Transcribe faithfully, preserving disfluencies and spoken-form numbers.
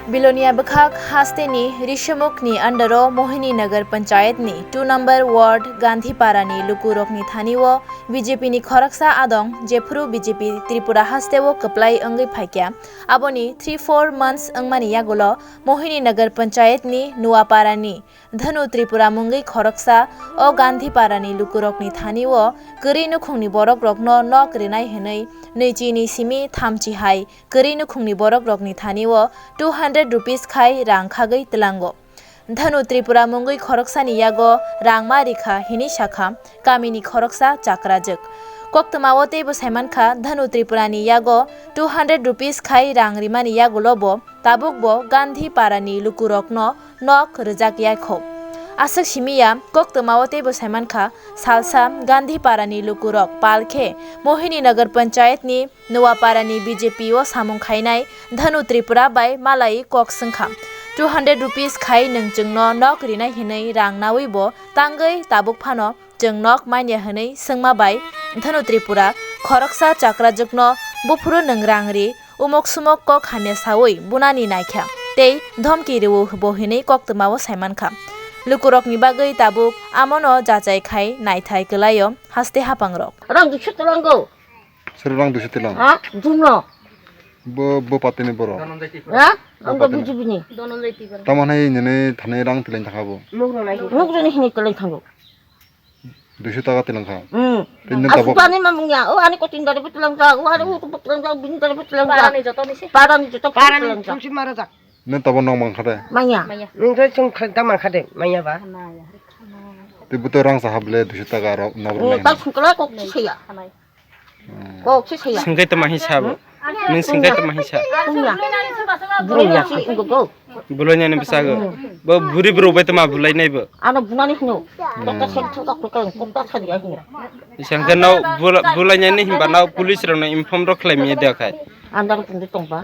Bilonia bwkhak hasteni Rishimukni under-o Mohini Nagar Panchayatni two number ward Gandhipara ni lukurokni thani-o B J P ni khoroksa adong, jephuru B J P Tripura haste-o kwplai wngwi phaikha. Aboni three four months wngmani yagulo Mohini Nagar Panchayatni Nuaparani Dhanu Tripura mungwi khoroksa o Gandhipara ni lukurokni thani-o kwrwi nukhungni borokrokno nok rinai hwnwi nwichini simi thamchi hai kwrwi nukhungni borokrokni thani-o two hundred rupees khai rang khagwi tlango. Dhanu Tripura mungwi khoroksani yago rang ma rikha hini sakha kamini khoroksa chakrajwk. Koktwmao teibo saimankha, Dhanu Tripurani yago two hundred rupees khai rang rimani yagulobo tabukbo Gandhipara ni lukurokno nok rwjak yaikho. Aswk simiya, koktwmao teibo saimankha, salsa Gandhipara ni lukurok pal khe Mohini Nagar Panchayat ni Nuaparani B J P o samung khainai Dhanu Tripura bai malai kok swngkha. Two hundred rupees khai nwng chwngno nok rinai hinwi rang nawi bo tangwi tabuk phano chwng nok manya hinwi swngma bai Dhanu Tripura khoroksa chakrajwkno buphuru nwng rang ri, umok sumok kok hamya sawi bunani naikha tei dhomki rwo bo hinwi koktwmao saimankha. Lukurokni bagwi tabuk amono jachai khai naithai kwlaio haste hapangrok. Rang dukhe tlango. Sir rang duiso tilang. Ha? Jumlo. Bo, bo patini borok. Ha? Bo Ang patini. B J P ni. Tamo hai nini thani rang tilang thangkha bo. Mugrani hini tilang thango. Duiso taka tilang kha. Hmm. Tei nini tabok. Asupani mamungya. O ani kotin dari tilang thango. O ani utu tilang thango. Bini dari tilang thango. Parani joto ni se. Parani joto tilang thango. Parani tulsi mara jak. Nini tabok nok mangkha de. Manya. Manya. Nini to chung khagda mangkha de. Manya ba. Tei buto rang sahab le duiso taka rok nok rok. Hmm, lai tak hwnwi. Sungkla kok si saya. Kok se saya. Sengkai tama hisa bo. Nung sengkai tama hisa. Punya. Punya. Punya. Bulai nani bisa go. Bo buri bro bai tama bulai nai bo. Ano bunani hino. Kok ta sek thok kok kok ta sadi ai hino. Sengkai nau bulai nani himba nau police rok na inform rok khlai mi dia khai. Andar pun tong ba.